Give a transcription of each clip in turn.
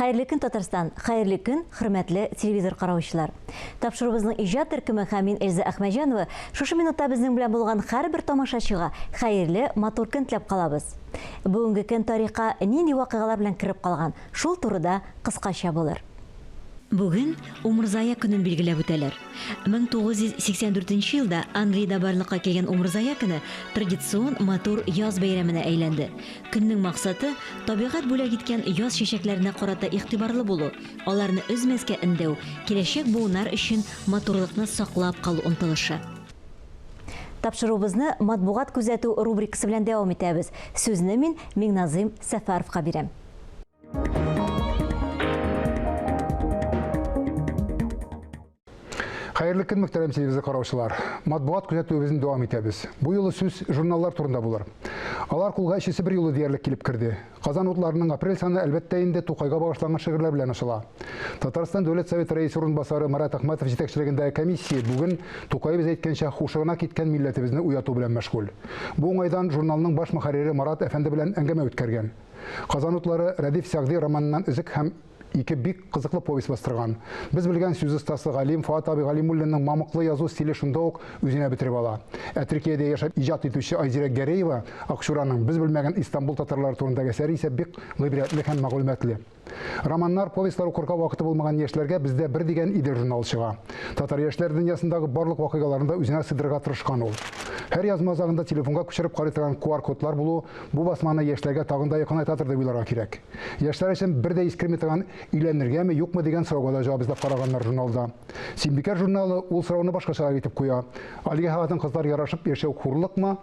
Хәерле көн, Татарстан! Хәерле көн, хөрмәтле телевизор караучылар! Тапшыруыбызның иҗат төркеме һәм мин Эльза Әхмәҗанова шушы минутта безнең белән булган һәрбер тамашачыга хәерле, матур көн теләп калабыз. Бүгенге көн тарихка нинди вакыйгалар белән кереп калган, шул турыда кыскача булыр. Бүген Умырзая көнен билгеләп үтәләр. 1984 нче елда Англиядә барлыкка килгән Умырзая көне традицион матур яз бәйрәменә әйләнде. Көннең максаты, табигать бүләк иткән яз чәчәкләренә карата игътибарлы булу, аларны өзмәскә өндәү, киләчәк буыннар өчен матурлыкны саклап калу омтылышы. Тапшыруыбызны Матбугат күзәтү рубрикасы белән дәвам итәбез. Сүзне мин Миңназыйм Сәфәровка бирәм. Хәерле көн, мөхтәрәм телевизор караучылар. Матбугат күзәтүебезне дәвам итәбез. Бу юлы сүз журналлар турында булыр. Алар кулга өчесе бер юлы диярлек килеп керде. Казан утларының апрель саны әлбәттә инде Тукайга багышланган шигырьләр белән ачыла. Татарстан Дәүләт Советы рәисе урынбасары Марат Әхмәтов җитәкчелегендәге комиссия бүген Тукаебыз әйткәнчә хушыгына киткән милләтебезне уяту белән мәшгуль. Бу уңайдан журналның баш мөхәррире Марат әфәнде белән әңгәмә үткәргән. Казан утлары Рәдиф Сәгъди романыннан өзек һәм ике бик кызыклы повесть бастырган. Без белгән сүз остасы галим Фоат абый Галимуллинның мамыклы язу стиле шунда ук үзенә бетереп ала. Ә Төркиядә яшәп иҗат итүче Айзирәк Гәрәева Акчураның без белмәгән Истанбул татарлары турындагы әсәре исә бик гыйбрәтле һәм мәгълүматлы. Романнар, повестьлар укырга вакыты булмаган яшьләргә бездә бер дигән Идел журналы чыга. Татар яшьләр дөньясындагы барлык вакыйгаларны да үзенә сыйдырырга тырышкан ул. Һәр язма азагында телефонга күчереп карый торган QR-кодлар булу бу басманы яшьләргә тагын да якынайтадыр дип уйларга кирәк. Яшьләр өчен бер дә искерми торган өйләнергәме, юкмы дигән сорауга да җавап эзләп караганнар журналда. Сөембикә журналы ул сорауны башкачарак итеп куя. Әлеге хатын-кызлар ярашып яшәү хурлыкмы?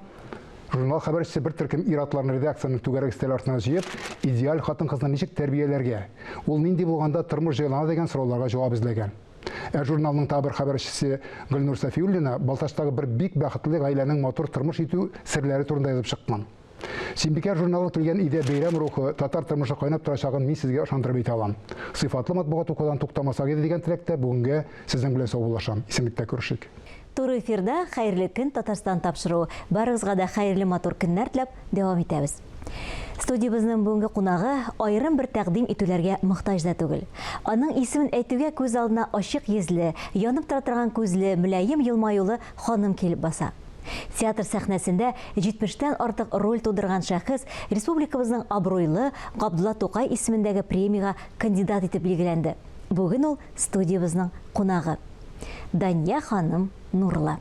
Журнал хәбәрчесе бер төркем ир-атларны редакциянең түгәрәк өстәле артына җыеп, идеаль хатын-кызны ничек тәрбияләргә, ул нинди булганда тормыш җайлана дигән сорауларга җавап эзләгән. Ә журналның тагы бер хәбәрчесе Гөлнур Сафиуллина Балтачтагы бер бик бәхетле гаиләнең матур тормыш итү серләре турында язып чыккан. Сөембикә журналы килгән өйдә бәйрәм рухы, татар тормышы кайнап торачагын мин сезгә ышандырып әйтә алам. Сыйфатлы матбугат укудан туктамасак иде дигән теләктә бүгенгә сезнең белән саубуллашам. Исәнлектә күрешик. Туры эфирда Хәерле көн, Татарстан тапшыруы. Барыгызга да хәерле матур көннәр теләп дәвам итәбез. Студиябезнең бүгенге кунагы аерым бер тәкъдим итүләргә мохтаҗ да түгел. Аның исемен әйтүгә күз алдына ачык йөзле, янып тора торган күзле, мөлаем елмаюлы ханым килеп баса. Театр сәхнәсендә җитмештән артык роль тудырган шәхес республикабызның абруйлы Габдулла Тукай исемендәге премиягә кандидат итеп билгеләнде. Бүген ул студиябезнең кунагы. Дания ханым Нурлы.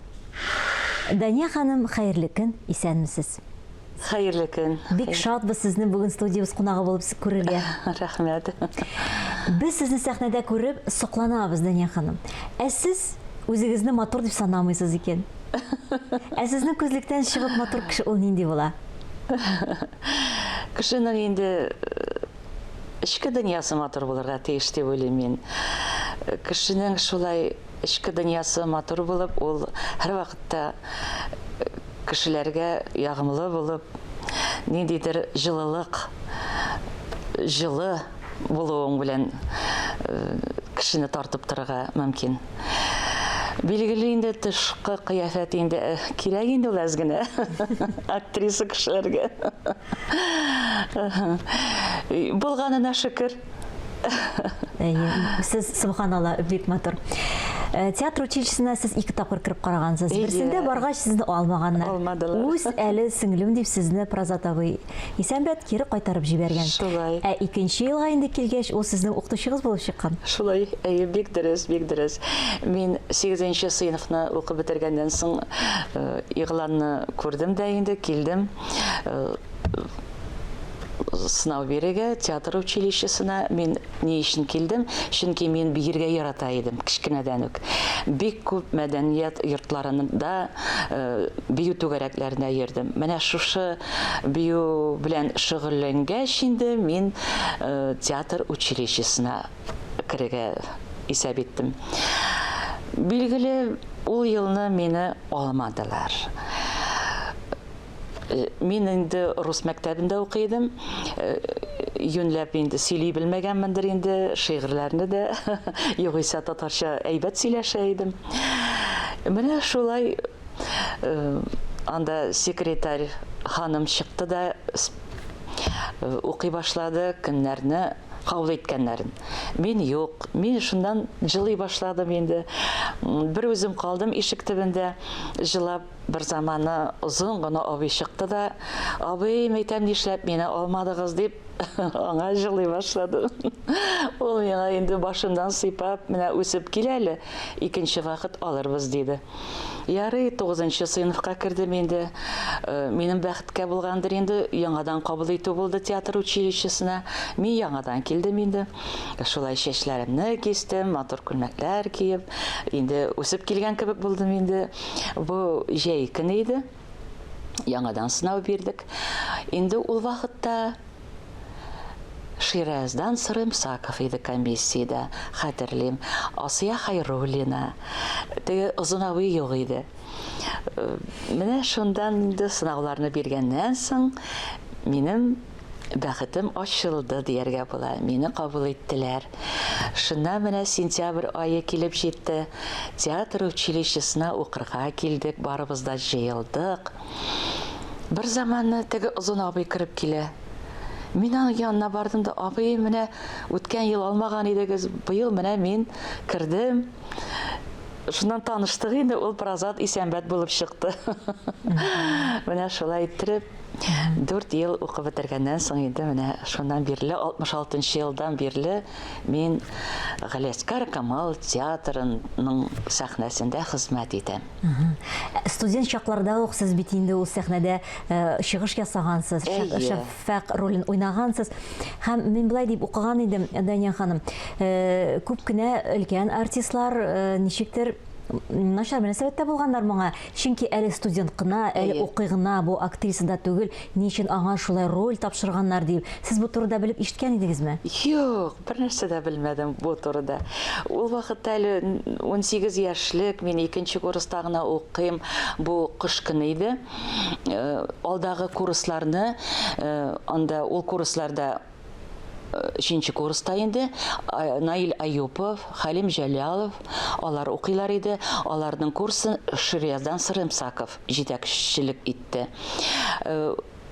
Дания ханым, хәерле көн, исәнмесез. Хәерле көн. Бик шатбыз сезне бүген студиябез кунагы булып күрергә. Рәхмәт. Без сезне сәхнәдә күреп сокланабыз, Дания ханым. Ә сез үзегезне матур дип санамыйсыз икән. Ә сезнең күзлектән чыгып матур кеше ул нинди була? Кешенең инде эчке дөньясы матур булырга тиеш дип уйлыйм мин. Кешенең шулай эчке дөньясы матур булып, ул һәрвакытта кешеләргә ягымлы булып, ниндидер җылылык, җылы булуың белән кешене тартып торырга мөмкин. Билгеле инде тышкы кыяфәт инде кирәк инде ул әз генә актриса кешеләргә. Булганына шөкер. Әйе, сез субханалла, бик матур. Э, театр училищесына сез ике тапкыр кереп карагансыз. Берсендә баргач сезне алмаганнар. Алмадылар. Үз әле сеңлем дип сезне Празат абый Исәнбәт кире кайтарып җибәргән. Шулай. Ә икенче елга инде килгәч, ул сезнең укытучыгыз булып чыккан. Шулай, әйе, бик дөрес, бик дөрес. Мин 8 сыйныфны укып бетергәннән соң э, игъланны күрдем дә инде, килдем. Э, сынау бирергә театр училищесына мин ни өчен килдем? Чөнки мин биергә ярата идем кечкенәдән үк. Бик күп мәдәният йортларында э, бию түгәрәкләренә йөрдем. Менә шушы бию белән шөгыльләнгәч инде мин э, театр училищесына керергә исәп иттем. Билгеле, ул елны мине алмадылар. Э, мин инде рус мәктәбендә укый идем. Э, юньләп инде сөйли белмәгәнмендер инде, шигырьләрне дә, югыйсә татарча әйбәт сөйләшә идем. Менә шулай э, анда секретарь ханым чыкты да укый башлады, көннәрне. Кабул иткәннәрен. Мин юк. Мин шуннан җылый башладым инде. Бер үзем калдым ишек төбендә җылап. Бер заманы озын гына абый чыкты да, абый, мәйтәм, нишләп мине алмадыгыз дип, аңа җылый башладым. Ул миңа инде башымнан сыйпап, менә үсеп кил әле, икенче вакыт алырбыз, диде. Ярый, тугызынчы сыйныфка кердем инде. Минем бәхеткә булгандыр инде, яңадан кабул итү булды театр училищесына. Мин яңадан килдем инде. Шулай чәчләремне кистем, матур күлмәкләр киеп, инде үсеп килгән кебек булдым инде. Бу җәй көне иде. Яңадан сынау бирдек. Инде ул вакытта Шираздан Сырымсаков иде комиссиядә, хәтерлим. Асия Хайруллина. Теге озын абый юк иде. Менә шундан инде сынауларны биргәннән соң минем бәхетем ачылды дияргә була. Мине кабул иттеләр. Шуннан менә сентябрь ае килеп җитте. Театр училищесына укырга килдек, барыбыз да җыелдык. Бер заманны теге озын абый кереп килә. Мин аның янына бардым да, абый, менә үткән ел алмаган идегез, быел менә мин кердем. Шуннан таныштык инде, ул Празат Исәнбәт булып чыкты. Менә шулай иттереп, 4 ел укып бетергәннән соң инде менә шуннан бирле, 66 нчы елдан бирле мин Галиәсгар Камал театрының сәхнәсендә хезмәт итәм. Студент чакларда ук сез бит инде ул сәхнәдә чыгыш ясагансыз, Шәфәкъ ролен уйнагансыз. Һәм мин болай дип укыган идем, Дания ханым, күп кенә өлкән артистлар ничектер начар мөнәсәбәттә булганнар моңа, чөнки әле студент кына, әле укый гына, бу актриса да түгел, ни өчен аңа шулай роль тапшырганнар дип. Сез бу турыда белеп ишеткән идегезме? Юк, Бернәрсә дә белмәдем бу турыда. Ул вакытта әле 18 яшьлек, мин икенче курста гына укыйм. Бу кыш көне иде. Алдагы курсларны, анда ул курсларда өченче курста инде Наил Аюпов, Хәлим Җәлалов, алар укыйлар иде. Аларның курсын Ширияздан Сырымсаков җитәкчелек итте.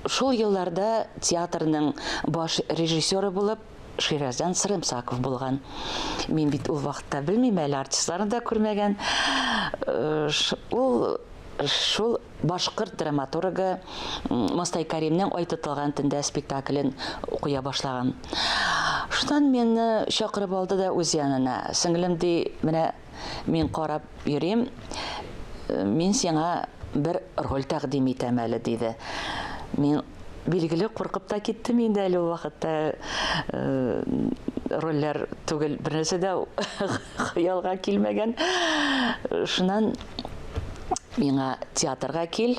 Шул елларда театрның баш режиссеры булып Шираздан Сырымсаков булган. Мин бит ул вакытта белмим әле, артистларны да күрмәгән. Ул шул башкорт драматургы Мостай Кәримнең Ай тотылган төндә спектаклен куя башлаган. Шуннан мине чакырып алды да үз янына. Сеңлем, ди, менә Мин карап йөрим, мин сиңа бер роль тәкъдим итәм әле, диде. Мин, билгеле, куркып та киттем инде әле ул вакытта рольләр түгел, бернәрсә дә хыялга килмәгән. Шуннан миңа театрга кил,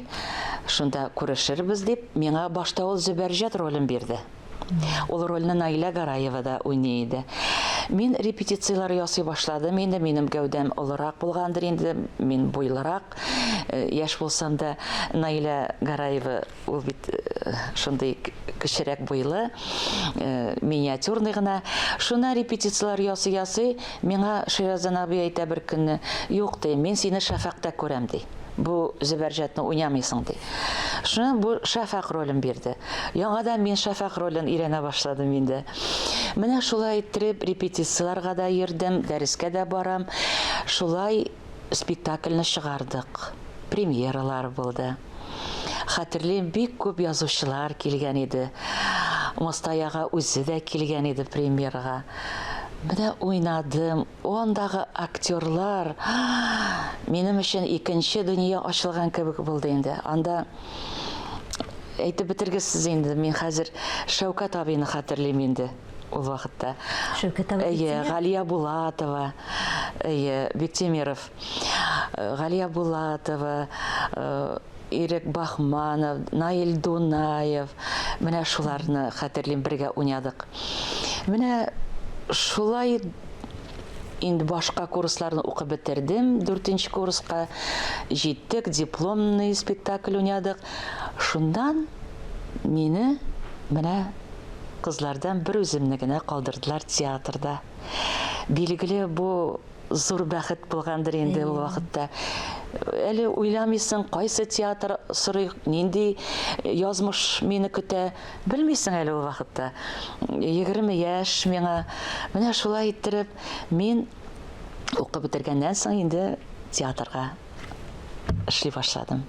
шунда күрешербез дип, миңа башта ул Зөбәрҗәт ролен бирде. Ул рольне Наилә Гараева да уйный иде. Мин репетицияләр ясый башладым инде, минем гәүдәм олырак булгандыр инде, мин буйлырак, яшь булсам да, Наилә Гараева ул бит шундый кечерәк буйлы, миниатюрный гына. Шуннан репетицияләр ясый-ясый, миңа Шираздан абый әйтә бер көнне, юк, ди, мин сине Шәфәкътә күрәм, ди. Бу Зөбәрҗәтне уйнамыйсың, ди. Шуннан бу Шәфәкъ ролен бирде. Яңадан мин Шәфәкъ ролен өйрәнә башладым инде. Менә шулай иттереп репетицияләргә дә йөрдем, дәрескә дә барам. Шулай спектакльне чыгардык. Премьералар булды. Хәтерлим, бик күп язучылар килгән иде. Мостай ага үзе дә килгән иде премьерага. Менә уйнадым, Андагы актерлар минем өчен икенче дөнья ачылган кебек булды инде. Анда әйтеп бетергесез инде. Мин хәзер Шәүкәт абыйны хәтерлим инде ул вакытта. Шәүкәт абый. Әйе, Галия Булатова, әйе, Биктимиров. Галия Булатова, Ирек Бахманов, Наил Дунаев, менә шуларны хәтерлим, бергә уйнадык. Менә шулай инде башка курсларны укып бетердем, дүртенче курска җиттек, дипломный спектакль уйнадык. Шуннан мине менә кызлардан бер үземне генә калдырдылар театрда. Билгеле, бу зур бәхет булгандыр инде ул вакытта. Әле уйламыйсың, кайсы театр сорый, нинди язмыш мине көтә, белмисең әле ул вакытта. 20 яшь миңа. Менә шулай иттереп, мин укып бетергәннән соң инде театрга эшли башладым.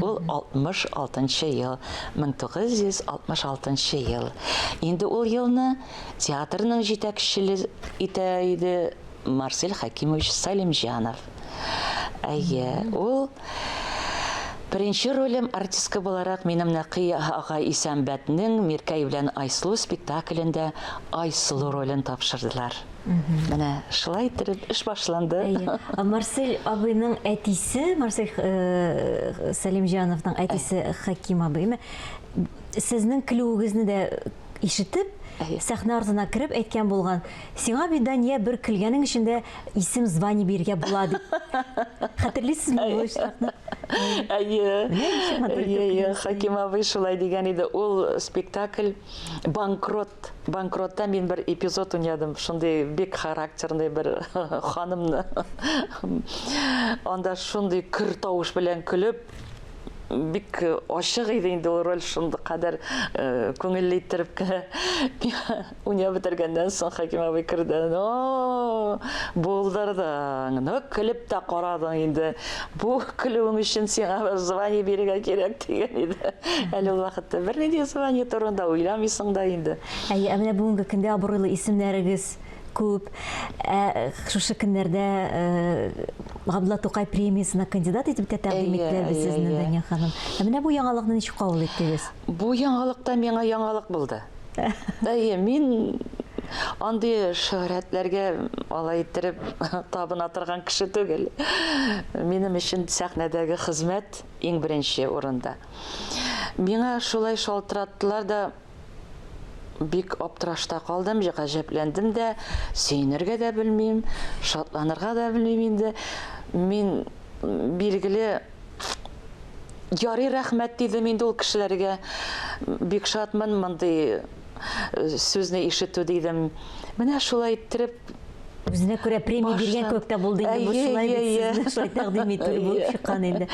Ул 66 нчы ел, 1966 нчы ел. Инде ул елны театрның җитәкчеле итә иде Марсель Хәкимович Салимҗанов. Әйе, ул беренче ролем артистка буларак минем Нәкый ага Исәнбәтнең Миркәй белән Айсылу спектаклендә Айсылу ролен тапшырдылар. Менә шулай иттереп эш башланды. Әйе. Марсель абыйның әтисе, Марсель э, Сәлимҗановның әтисе Хәким абый, сезнең көлүегезне дә ишетеп, сәхнә артына кереп әйткән булган, сиңа бит, Дания, бер көлгәнең өчен дә исем, звание бирергә була дип. Хәтерлисезме бу очракны? Әйе. Әйе, Хаким абый шулай дигән иде. Ул спектакль Банкрот. Банкротта мин бер эпизод уйнадым. Шундый бик характерный бер ханымны. Анда шундый көр тавыш белән көлеп, бик ачык иде инде ул роль шундый кадәр күңелле иттереп кенә уйнап бетергәннән соң Хәким абый керде. О, булдырдың. Ну, көлеп тә карадың инде. Бу көлүең өчен сиңа бер звание бирергә кирәк дигән иде. Әле ул вакытта бернинди звание турында уйламыйсың да инде. Әйе, ә менә бүгенге көндә абруйлы исемнәрегез күп. Ә шушы көннәрдә Габдулла Тукай премиясенә кандидат итеп тә тәкъдим иттеләр бит сезне, Дания ханым. Ә менә бу яңалыкны ничек кабул иттегез? Бу яңалык та миңа яңалык булды. Әйе, мин андый шөһрәтләргә алай иттереп табына торган кеше түгел. Минем өчен сәхнәдәге хезмәт иң беренче урында. Миңа шулай шалтыраттылар да, бик аптырашта калдым, гаҗәпләндем дә, сөенергә дә белмим, шатланырга да белмим инде. Мин, билгеле, ярый рәхмәт дидем инде ул кешеләргә. Бик шатмын мондый сүзне ишетү дидем. Менә шулай иттереп Үзенә күрә премия биргән кебек тә булды инде бу шулай бит сезне шулай тәкъдим итү булып чыккан инде.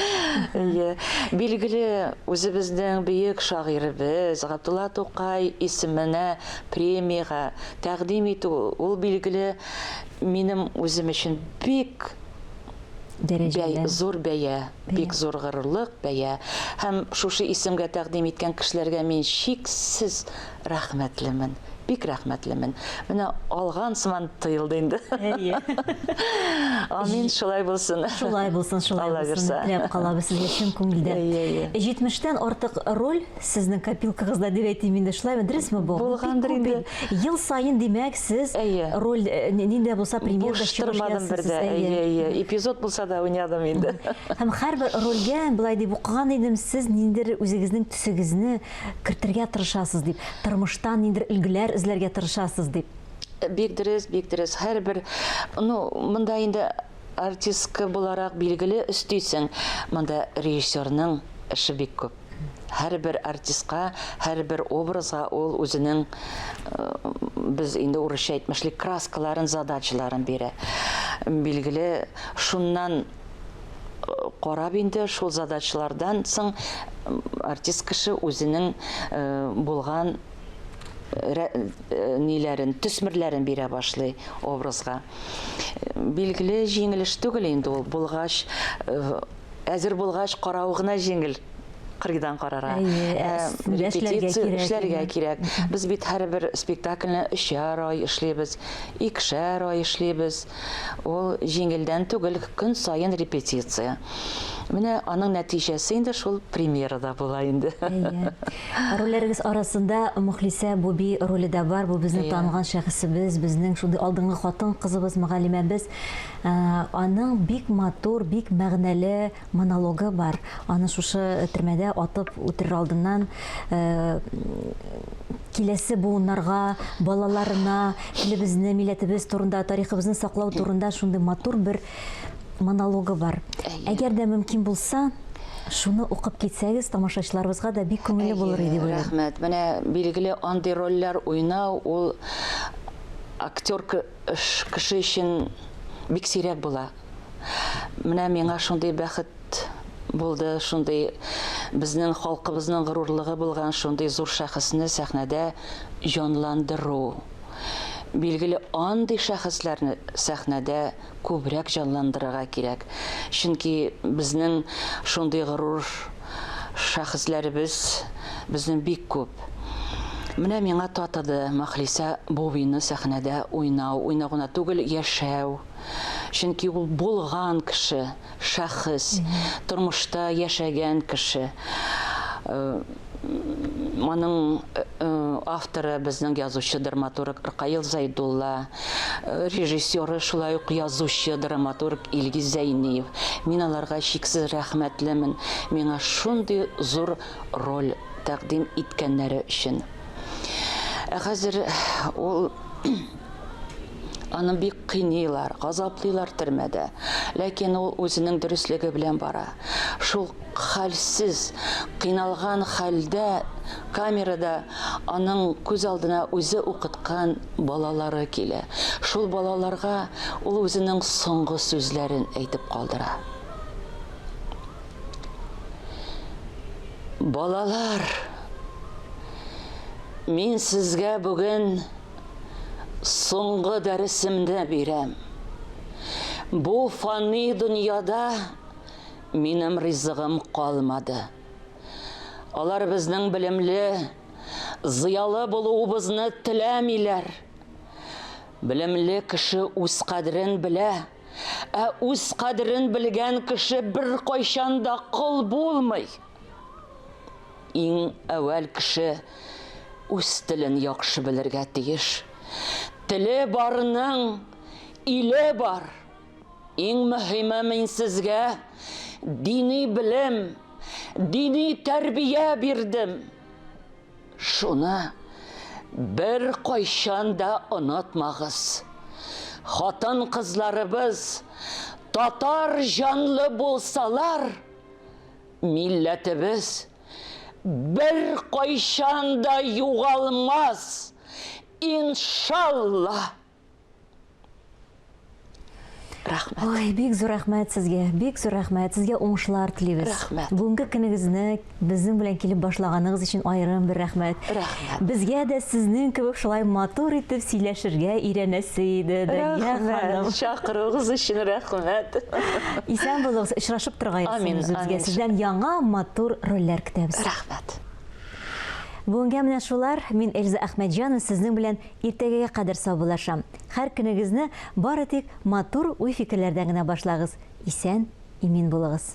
Әйе. Билгеле, үзебезнең бөек шагыйребез Габдулла Тукай исеменә премиягә тәкъдим итү, ул билгеле минем үзем өчен бик Дәрәҗәле. Зур бәя, бик зур горурлык, бәя. Һәм шушы исемгә тәкъдим иткән кешеләргә мин чиксез рәхмәтлемен. Бик рәхмәтлемен. Менә алган сыман тоелды инде. Әйе. Амин, шулай булсын. Шулай булсын, шулай Алла булсын. бирса. Теләп калабыз сезгә чын күңелдән. Әйе, әйе. 70-тән артык роль сезнең копилкагызда дип әйтим инде, шулаймы, дөресме бу? Булгандыр Бик күп инде. бит. Ел саен, димәк, сез Әйе. роль э, нинди дә булса премьерада Буш чыгыш тормадым бер ясыйсыз. дә. Әйе, әйе. Эпизод булса да уйнадым инде. Һәм һәрбер рольгә, болай дип укыган идем, сез ниндидер үзегезнең төсегезне кертергә тырышасыз дип, тормыштан ниндидер өлгеләр эзләргә тырышасыз дип. Бик дөрес, бик дөрес. Һәрбер, ну, монда инде артистка буларак билгеле өстисең, монда режиссерның эше бик күп. Һәрбер артистка, һәрбер образга ул үзенең, без инде урысча әйтмешли, краскаларын, задачаларын бирә. Билгеле, шуннан карап инде шул задачалардан соң артист кеше үзенең булган ниләрен, төсмерләрен бирә башлый образга. Билгеле, җиңел эш түгел инде ул, булгач, әзер булгач каравы гына җиңел кырыйдан карарга. Әйе, Ә, өстендә эшләргә репетиция кирәк. эшләргә кирәк. Без бит һәрбер спектакльне өчәр ай эшлибез, икешәр ай эшлибез. Ул җиңелдән түгел, көн саен репетиция. Менә аның нәтиҗәсе инде шул премьерада була инде. Әйе. Рольләрегез арасында Мөхлисә Буби роле дә бар. Бу безнең Әйе. танылган шәхесебез, безнең шундый алдынгы хатын-кызыбыз, мөгаллимәбез. Аның бик матур, бик мәгънәле монологы бар. Аны шушы төрмәдә атып үтерер алдыннан киләсе буыннарга, балаларына телебезне, милләтебез турында, тарихыбызны саклау турында шундый матур бер монологы бар. Әгәр дә мөмкин булса, шуны укып китсәгез, тамашачыларыбызга да бик күңелле булыр иде дип уйлыйм. Рәхмәт. Менә билгеле андый рольләр уйнау ул актер кеше өчен бик сирәк була. Менә миңа шундый бәхет булды шундый безнең халкыбызның горурлыгы булган шундый зур шәхесне сәхнәдә җанландыру. Билгеле, андый шәхесләрне сәхнәдә күбрәк җанландырырга кирәк. Чөнки безнең шундый горур шәхесләребез безнең бик күп. Менә миңа татыды Мөхлисә Бубины сәхнәдә уйнау, уйнау гына түгел, яшәү. Чөнки ул булган кеше, шәхес, тормышта яшәгән кеше. Моның авторы безнең язучы, драматург Ркаил Зәйдулла, режиссеры шулай ук язучы, драматург Илгиз Зәйниев. Мин аларга чиксез рәхмәтлемен, миңа шундый зур роль тәкъдим иткәннәре өчен. Ә хәзер ул аны бик кыйныйлар, газаплыйлар төрмәдә. Ләкин ул үзенең дөреслеге белән бара. Шул хәлсез, кыйналган хәлдә камерада аның күз алдына үзе укыткан балалары килә. Шул балаларга ул үзенең соңгы сүзләрен әйтеп калдыра. Балалар, мин сезгә бүген соңгы дәресемне бирәм. Бу фани дөньяда Минем ризыгым калмады. Алар безнең белемле, зыялы булуыбызны теләмиләр. Белемле кеше үз кадерен белә, ә үз кадерен белгән кеше беркайчан да кол булмый. Иң әүвәл кеше үз телен яхшы белергә тиеш. Теле барның иле бар. Иң мөһиме мин сезгә дини белем, дини тәрбия бирдем. Шуны бер кайчан да онытмагыз. Хатын-кызларыбыз татар җанлы булсалар, милләтебез бер кайчан да югалмас, иншалла. Рәхмәт. Ой, бик зур рәхмәт сезгә, бик зур рәхмәт. Сезгә уңышлар телибез. Рәхмәт. Бүгенге көнегезне безнең белән килеп башлаганыгыз өчен аерым бер рәхмәт. Рәхмәт. Безгә дә сезнең кебек шулай матур итеп сөйләшергә өйрәнәсе иде, Дания ханым. Рәхмәт. Чакыруыгыз өчен рәхмәт. Исән булыгыз, очрашып торырга язсын Амин, үзебезгә. амин. Сездән яңа матур рольләр көтәбез. Рәхмәт. Бүгенгә менә шулар. Мин Эльза Әхмәтҗанова сезнең белән Иртәгәгә кадәр саубуллашам. Һәр көнегезне бары тик матур уй-фикерләрдән генә башлагыз. Исән, имин булыгыз.